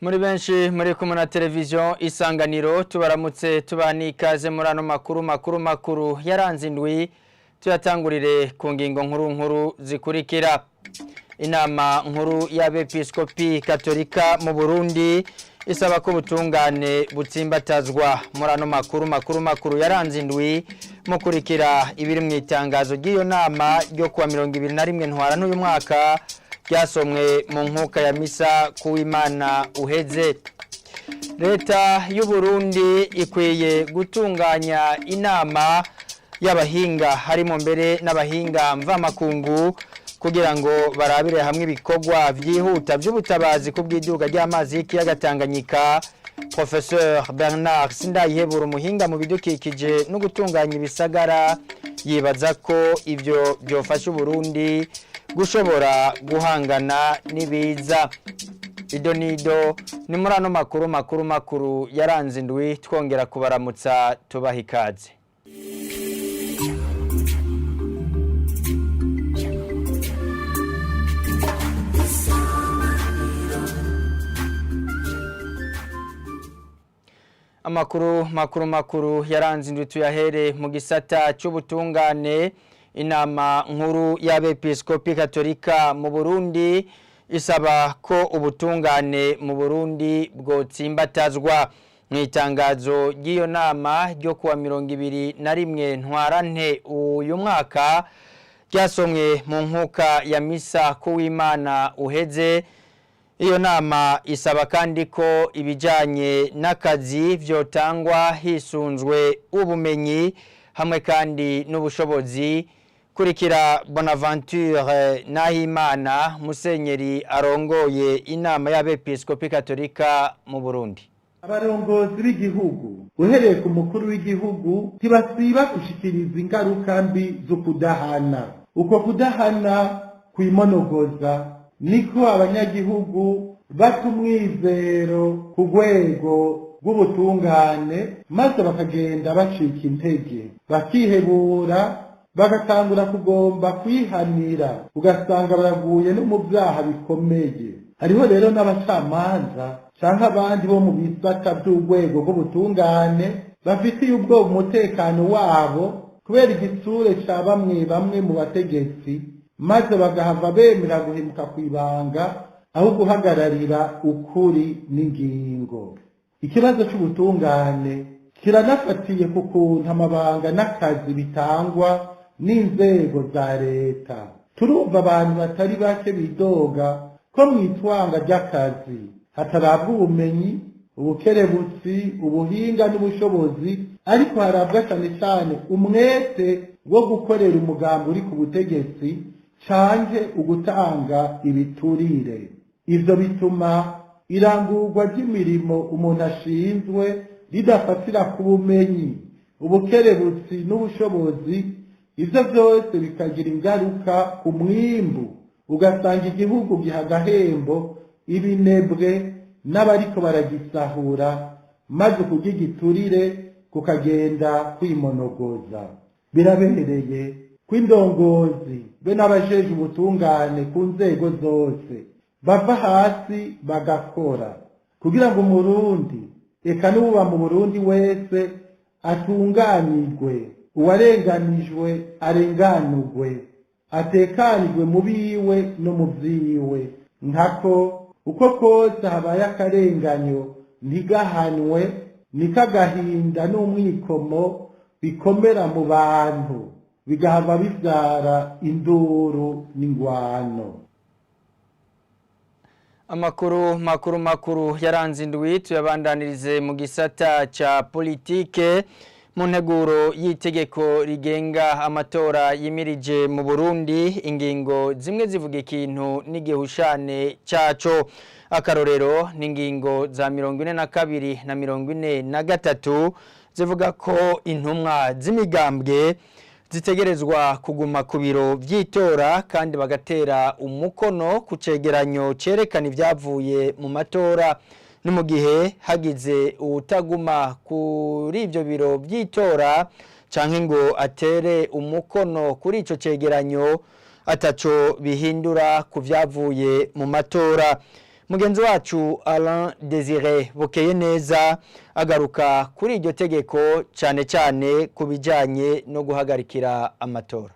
Muri benshi muri kumwe na televiziyo Isanganiro, tubaramutse, tubaha ikaze muri ano makuru makuru makuru yaranze indwi. Tuyatangurire ku ngingo nkuru nkuru zikurikira: Inama nkuru y'Abepiskopi Katolika mu Burundi isaba ko ubutungane butsimbatazwa. Muri ano makuru makuru makuru yaranze indwi, mukurikira ibiri mu itangazo ry'iyo nama ryo kuwa 21 ntwara n'uyu mwaka, ryasomwe mu nkuka ya misa kuw'Imana uheze. Leta y'u Burundi ikwiye gutunganya inama y'abahinga, harimo mbere n'abahinga mvamakungu, kugira ngo barabire hamwe ibikorwa byihuta by'ubutabazi ku bw'iduga ry'amazi y'ikiyaga Tanganyika. Professeur Bernard Sindayihebura, umuhinga mu bidukikije no gutunganya ibisagara, yibaza ko ibyo byofasha Uburundi gushobora guhangana n'ibiza. Ido nido ni muri ano makuru makuru makuru yaranze indwi. Twongera kubaramutsa, tubaha ikaze. Amakuru makuru makuru yaranze indwi tuyahere mu gisata cy'ubutungane. Inama nkuru y'Abepiskopi Katolika mu Burundi isaba ko ubutungane mu Burundi bwotsimbatazwa. Mu itangazo ry'iyo nama ryo kuwa 21 ntwarante uyu mwaka, ryasomwe mu nkuka ya misa kuw'Imana uheze, iyo nama isaba kandi ko ibijyanye n'akazi byotangwa hisunzwe ubumenyi hamwe kandi n'ubushobozi. Kurikira Bonaventure Nahimana, musenyeri arongoye inama y'Abepiskopi Katolika mu Burundi. Abarongozi b'igihugu, uhereye ku mukuru w'igihugu, ntibasiba gushikiriza ingaruka mbi zo kudahana. Uko kudahana kwimonogoza niko abanyagihugu bata umwizero ku rwego rw'ubutungane, maze bakagenda bacika intege, bakihebura, bagatangura kugomba kwihanira, ugasanga baraguye no mu byaha bikomeye. Hariho rero n'abacamanza canke abandi bo mu bisata by'urwego rw'ubutungane bafitiye ubwoba umutekano wabo kubera igitsure ca bamwe bamwe mu bategetsi, maze bagahava bemera guhemuka kw'ibanga aho guhagararira ukuri n'ingingo. Ikibazo c'ubutungane kiranafatiye ku kuntu amabanga n'akazi bitangwa n'inzego za leta. Turumva abantu batari bake bidoga ko mu itwanga ry'akazi hatarabwa ubumenyi, ubukerebutsi, ubuhinga n'ubushobozi, ariko harabwa cyane cyane umwete wo gukorera umugambi uri ku butegetsi canke ugutanga ibiturire. Ivyo bituma irangurwa ry'imirimo umuntu ashinzwe ridafatira ku bumenyi, ubukerebutsi n'ubushobozi. Ivyo byose bikagira ingaruka ku mwimbu, ugasanga igihugu giha agahembo ibinebwe n'abariko baragisahura, maze kurya igiturire kukagenda kwimonogoza. Birabereye ko indongozi be n'abajejwe ubutungane ku nzego zose bava hasi bagakora kugira ngo Umurundi, eka n'uwuba mu Burundi wese, atunganirwe, uwarenganijwe arenganurwe, atekanirwe mu biwe no mu vyiwe. Nkako uko kose habaye akarenganyo ntigahanwe, niko agahinda n'umwikomo bikomera mu bantu, bigahava bivyara induru n'ingwano. Amakuru makuru makuru yaranze indwi tuyabandanirize mu gisata ca politike. Mu nteguro y'itegeko rigenga amatora yimirije mu Burundi, ingingo zimwe zivuga ikintu n'igihushane caco. Akarorero n'ingingo za 42 na 43, zivuga ko intumwa z'imigambwe zitegerezwa kuguma ku biro by'itora kandi bagatera umukono ku cegeranyo cerekana ibyavuye mu matora. Ni mu gihe hagize uwutaguma kuri ibyo biro by'itora canke ngo atere umukono kuri ico cegeranyo, ataco bihindura ku byavuye mu matora. Mugenzi wacu Alain Désiré Bukeye neza agaruka kuri iryo tegeko, cyane cyane ku bijyanye no guhagarikira amatora.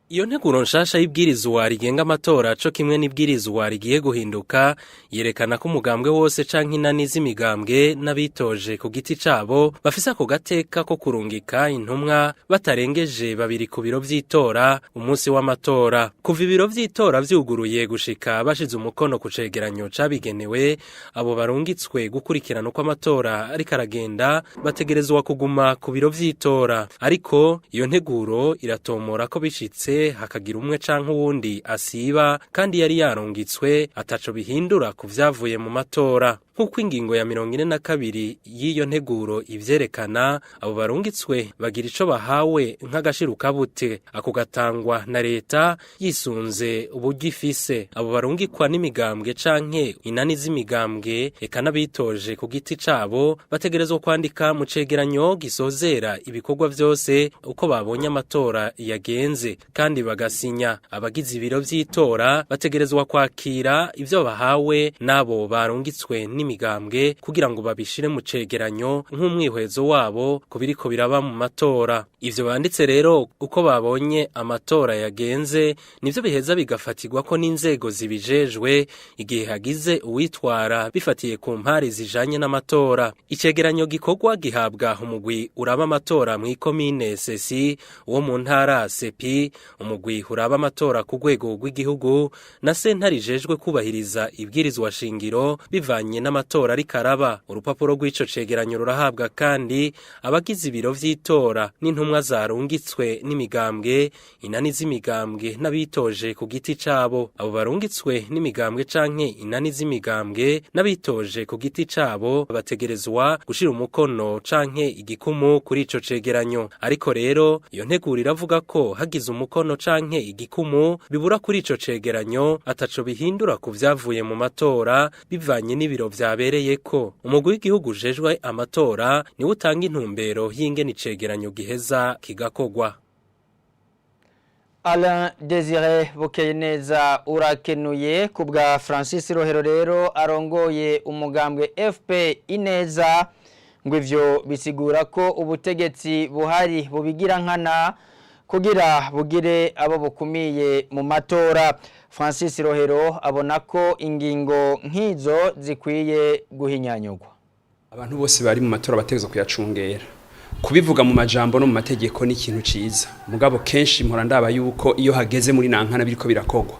Iyo nteguro nshasha y'ibwirizwa rigenga amatora, co kimwe n'ibwirizwa rigiye guhinduka, yerekana ko umugambwe wose canke inani z'imigambwe n'abitoje ku giti cabo bafise ako gateka ko kurungika intumwa batarengeje babiri ku biro vy'itora umunsi w'amatora. Kuva ibiro vy'itora vyuguruye gushika bashize umukono ku cegeranyo cabigenewe, abo barungitswe gukurikirana uko amatora ariko aragenda bategerezwa kuguma ku biro vy'itora. Ariko iyo nteguro iratomora ko bishitse hakagira umwe canke uwundi asiba kandi yari yarungitswe, ataco bihindura ku vyavuye mu matora. Nk'uko ingingo ya 42 y'iyo nteguro ivyerekana, abo barungitswe bagira ico bahawe nk'agashirukabute. Ako gatangwa na leta yisunze uburyo ifise. Abo barungikwa n'imigambwe canke inani z'imigambwe, eka n'abitoje ku giti cabo, bategerezwa kwandika mu cegeranyo gisozera ibikorwa vyose uko babonye amatora yagenze, kandi bagasinya. Abagize ibiro vy'itora bategerezwa kwakira ivyo bahawe n'abo barungitswe n'imigambwe kugira ngo babishire mu cegeranyo nk'umwihwezo wabo ku biriko biraba mu matora. Ivyo banditse rero uko babonye amatora yagenze nivyo biheza bigafatirwa ko n'inzego zibijejwe igihe hagize uwitwara bifatiye ku mpari zijanye n'amatora. Icegeranyo gikorwa gihabwa umugwi uraba amatora mw'ikomine CECI, uwo mu ntara CEPI, umugwi uraba amatora ku rwego rw'igihugu na sentare ijejwe kubahiriza ibwirizwa shingiro, bivanye n'amatora ariko araba. Urupapuro rw'ico cegeranyo rurahabwa kandi abagize ibiro vy'itora n'intumwa zarungitswe n'imigambwe, inani z'imigambwe n'abitoje ku giti cabo. Abo barungitswe n'imigambwe canke inani z'imigambwe n'abitoje ku giti cabo bategerezwa gushira umukono canke igikumu kuri ico cegeranyo. Ariko rero iyo nteguro iravuga ko hagize umukono canke igikumu bibura kuri ico cegeranyo, ataco bihindura ku vyavuye mu matora, bivanye n'ibiro vyabereyeko. Umugwi w'igihugu ujejwe amatora niwe utanga intumbero y'ingene icegeranyo giheza kigakogwa. Alain Désiré Bukeyeneza, urakenuye. Ku bwa Francis Rohero rero, arongoye umugambwe FP Ineza, ngo ivyo bisigura ko ubutegetsi buhari bubigira nkana kugira bugire abo bukumiye mu matora. Francis Rohero abona ko ingingo nk'izo zikwiye guhinyanyurwa. Abantu bose bari mu matora bategerezwa kuyacungera. Kubivuga mu majambo no mu mategeko ni ikintu ciza, mugabo kenshi mpora ndaba yuko iyo hageze muri nankana biriko birakogwa,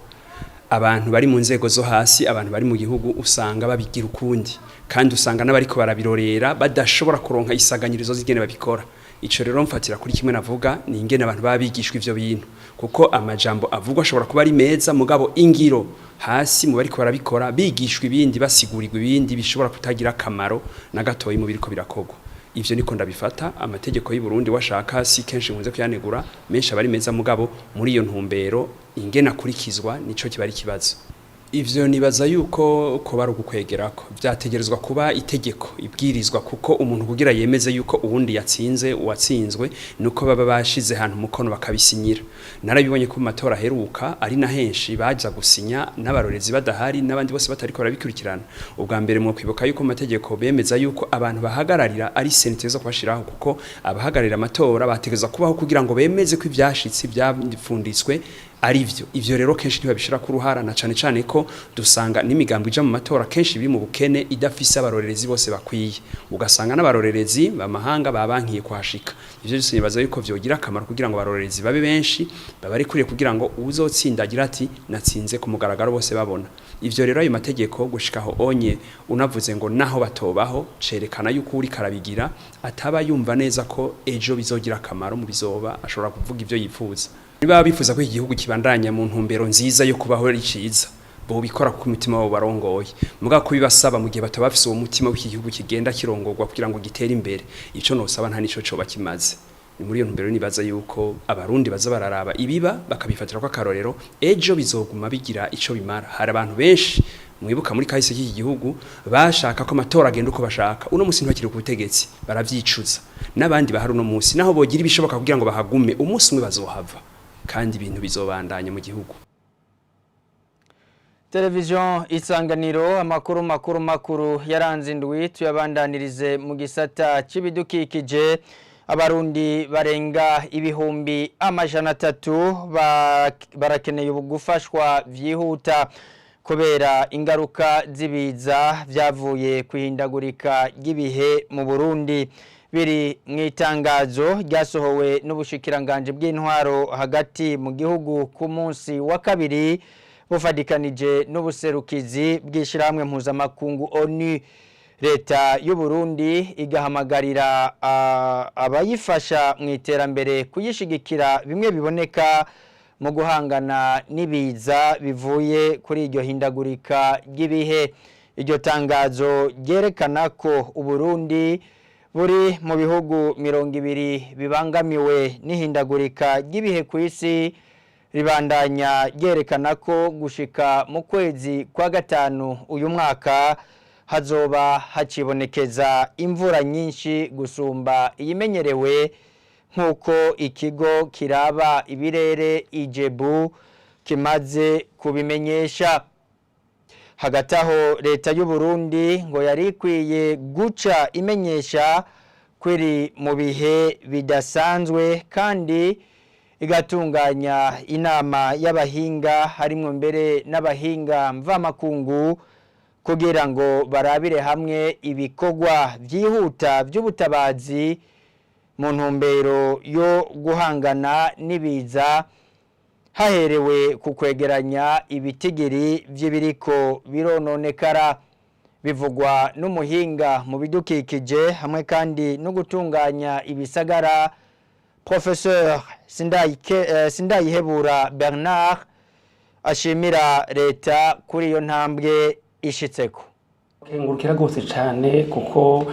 abantu bari mu nzego zo hasi, abantu bari mu gihugu, usanga babigira ukundi, kandi usanga n'abariko barabirorera badashobora kuronka isaganyirizo z'ingene babikora. Ico rero mfatira kuri kimwe navuga, ni ingene abantu baba bigishwa ivyo bintu, kuko amajambo avugwa ashobora kuba ari meza, mugabo ingiro hasi mu bariko barabikora bigishwa ibindi, basigurirwa ibindi, bishobora kutagira akamaro na gatoyi mu biriko birakogwa. Ivyo niko ndabifata. Amategeko y'u Burundi washaka si kenshi nkunze kuyanegura, menshi abari meza, mugabo muri iyo ntumbero ingene akurikizwa nico kiba ari kibazo. Ivyo nibaza yuko ko bari ugukwegerako, vyategerezwa kuba itegeko ibwirizwa, kuko umuntu kugira yemeze yuko uwundi yatsinze, uwatsinzwe, nuko baba bashize hantu umukono bakabisinyira. Narabibonye ko mu matora aheruka ari na henshi baja gusinya n'abarorezi badahari, n'abandi bose batariko barabikurikirana. Ubwa mbere mu kwibuka yuko mu mategeko bemeza yuko abantu bahagararira ari CENI zo kubashiraho, kuko abahagararira amatora bategerezwa kubaho kugira ngo bemeze ko ivyashitse byapfunditswe ari vyo. Ivyo rero kenshi ntibabishira ku ruhara, na cane cane ko dusanga n'imigambo ija mu matora kenshi biri mu bukene, idafise abarorerezi bose bakwiye, ugasanga n'abarorerezi b'amahanga babankiye kuhashika. Ivyo byose nibaza yuko vyogira akamaro kugira ngo abarorerezi babe benshi, babari kuriye, kugira ngo uzotsinda agira ati natsinze ku mugaragaro bose babona. Ivyo rero ayo mategeko gushikaho onye unavuze ngo naho batobaho, cerekana yuko uri karabigira ataba yumva neza ko ejo bizogira akamaro mu bizoba. Ashobora kuvuga ivyo yifuza. Niba bifuza ko iki gihugu kibandanya mu ntumbero nziza yo kubaho ari ciza, bobikora ku mutima wabo barongoye. Mugabo kubibasaba mu gihe bataba bafise uwo mutima w'iki gihugu kigenda kirongorwa kugira ngo gitere imbere, ico nosaba nta nico coba kimaze. Ni muri iyo ntumbero nibaza yuko abarundi baza bararaba ibiba bakabifatira ko akarorero, ejo bizoguma bigira ico bimara. Hari abantu benshi mwibuka muri kahise k'iki gihugu bashaka ko amatora agenda uko bashaka, uno musi ntibakiri ku butegetsi baravyicuza. N'abandi bahari uno musi, naho bogira ibishoboka kugira ngo bahagume, umunsi umwe bazohava kandi ibintu bizobandanya mu gihugu. Television Isanganiro, amakuru makuru makuru yaranze indwi tuyabandanirize mu gisata c'ibidukikije. Abarundi barenga 300,000 barakeneye gufashwa vyihuta kubera ingaruka z'ibiza vyavuye kwihindagurika ry'ibihe mu Burundi. Biri mu itangazo ryasohowe n'ubushikiranganje bw'intwaro hagati mu gihugu ku munsi wa kabiri, bufadikanije n'ubuserukizi bw'ishyirahamwe mpuzamakungu ONU. Leta y'u Burundi igahamagarira abayifasha mu iterambere kuyishigikira bimwe biboneka mu guhangana n'ibiza bivuye kuri iryo hindagurika ry'ibihe. Iryo tangazo ryerekana ko Uburundi buri mu bihugu 20 bibangamiwe n'ihindagurika ry'ibihe ku isi, ribandanya ryerekana ko gushika mu kwezi kwa gatanu uyu mwaka hazoba hacibonekeza imvura nyinshi gusumba iyimenyerewe, nk'uko ikigo kiraba ibirere IGEBU kimaze kubimenyesha. Hagati aho, leta y'u Burundi ngo yari ikwiye guca imenyesha kwiri mu bihe bidasanzwe, kandi igatunganya inama y'abahinga, harimwo mbere n'abahinga mvamakungu, kugira ngo barabire hamwe ibikorwa byihuta by'ubutabazi mu ntumbero yo guhangana n'ibiza, haherewe ku kwegeranya ibitigiri by'ibiriko birononekara. Bivugwa n'umuhinga mu bidukikije hamwe kandi no gutunganya ibisagara, Professeur Sindayihebura Bernard, ashimira leta kuri iyo ntambwe ishitseko. Kengurukira rwose cyane, kuko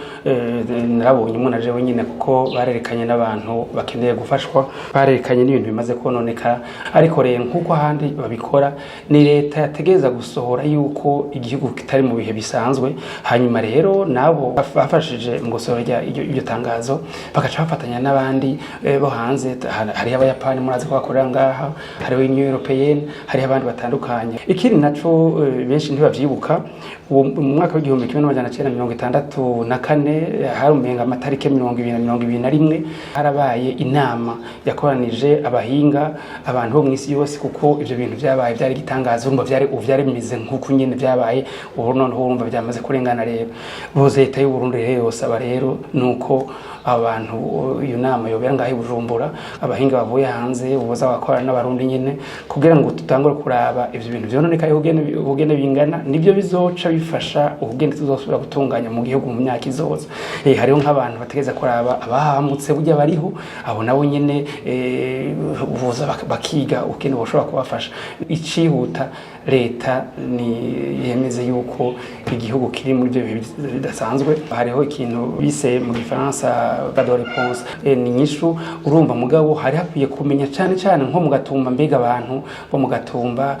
narabonye umuntu aje wenyine, kuko barerekanye n'abantu bakeneye gufashwa, barerekanye n'ibintu bimaze kononeka. Ariko rero, nk'uko ahandi babikora, ni leta yategereza gusohora yuko igihugu kitari mu bihe bisanzwe. Hanyuma rero nabo bafashije mu gusohora iryo tangazo bagaca bafatanya n'abandi bo hanze. Hariho Abayapani, murazi ko bakorera ngaha, hariho Union Européenne, hariho abandi batandukanye. Ikindi naco, benshi ntibavyibuka, mu mwaka w'1964, hari umenga amatariki 20 na 21, harabaye inama yakoranije abahinga, abantu bo mw'isi yose, kuko ivyo bintu vyabaye vyari gitangaza. Urumva vyari ubu vyari bimeze nk'uko nyene vyabaye ubu, noneho urumva vyamaze kurengana. Rero bose, leta y'u Burundi rero yosaba rero nuko abantu iyo nama yobera ngaho i Bujumbura, abahinga bavuye hanze ubuza bakorana n'Abarundi nyene, kugira ngo tutangure kuraba ivyo bintu vyononekaye ubugene bingana, nibyo bizoca bifasha ubugene tuzosubira gutunganya mu gihugu mu myaka izoza. Hariho nk'abantu bategereza kuraba abahamutse burya bariho, abo nabo nyene buza bakiga ukene boshobora kubafasha. Icihuta, leta ni yemeze yuko igihugu kiri muri ibyo bihe bidasanzwe. Hariho ikintu bise mu Gifaransa de réponse, ni inyishu. Urumva mugabo hari hakwiye kumenya cyane cyane nko mu Gatumba, mbega abantu bo mu Gatumba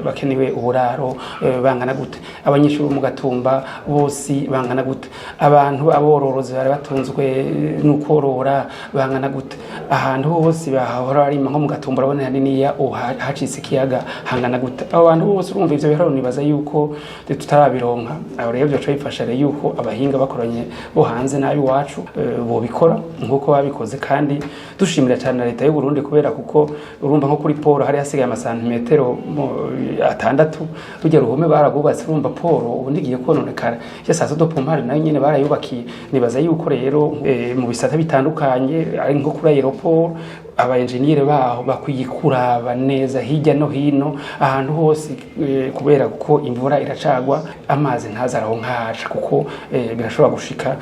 bakenewe uburaro bangana gute? Abanyeshuri bo mu Gatumba bose bangana gute? Abantu abororozi bari batunzwe n'ukorora bangana gute? Ahantu hose bahora barima nko mu Gatumba, urabona haniniya ubu hacitse ikiyaga, hangana gute? Abo bantu bose, urumva ivyo biharuro nibaza yuko tutarabironka. Aho rero byoca bifasha rero yuko abahinga bakoranye bo hanze n'abi iwacu bobikora nk'uko babikoze. Kandi dushimira cyane na leta y'u Burundi, kubera kuko urumva nko kuri port hari hasigaye amasantimetero 6, rujya ruhome baragwubatse. Urumva port ubu ntigiye kononekara. Ya station de pompage nayo nyene barayubakiye. Nibaza yuko rero mu bisata bitandukanye, ari nko kuri aéroport, aba engineer baho bakwiye kuraba neza hirya no hino ahantu hose, kubera ko imvura iracagwa, amazi ntazaraho nkaca, kuko birashobora gushika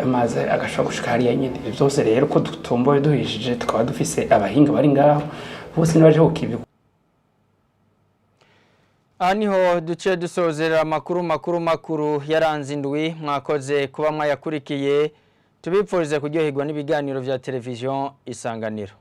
amazi agashobora gushika hariya nyene. Ivyo byose rero ko dutomboye duhishije, tukaba dufise abahinga bari ngaho bose, nibaje kukibi. Aha niho duce dusozera amakuru makuru makuru yaranze indwi. Mwakoze kuba mwayakurikiye. Tubipfurize kuryoherwa n'ibiganiro vya Televiziyo Isanganiro.